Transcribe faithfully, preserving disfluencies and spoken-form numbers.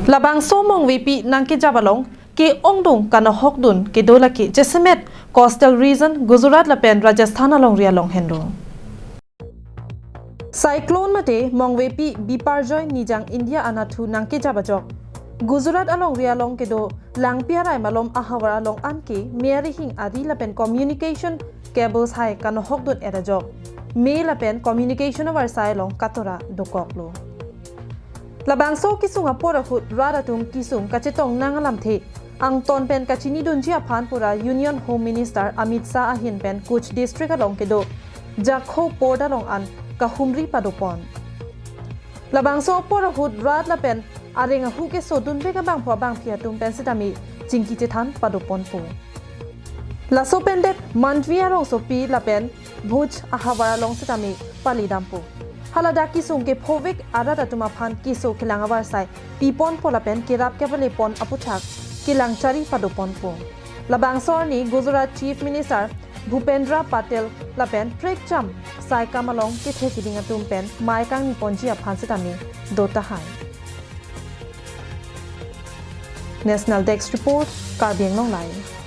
Labangso Mongvepi nangkejap along ke-ongdung kanohokdun kedo lake jasemet coastal region Gujarat lapen Rajasthan alongri along henlo. Cyclone mate Mongvepi Biparjoy Nijang India anatthu nangkejap ajok Gujarat alongri along kedo Langpi arai malom ahavar along anke me arihing ari lapen communication cables hai kanohokdun-et ajok me lapen communication avarsai along katora dokoklo. Labangso kesung apor ahut rat atum kesung kachetong nang alamthe angton pen kachinidunji aphan pura Union Home Minister Amit Shah ahin pen Kutch District along kedo Jakho Port along an kahumri padopon. Labangso apor ahut rat lapen areng ahu kesodun bek abangphu abangphi atum pen sitame chingki chethan padoponpo. Laso pen det Mandvi arongsopi lapen Bhuj ahavar along sitame palidampo. Haladak kesung kephovek arat atum aphan keso kelang avarsai piponpo lapen kerap kepalepon aputhak kelang chari padoponpo. Labangso arni Gujarat Chief Minister Bhupendra Patel lapen prekjam saikam along kethe keding atum pen mei kangniponji aphan sitame do tahai. National Desk Report, Karbi Anglong Live.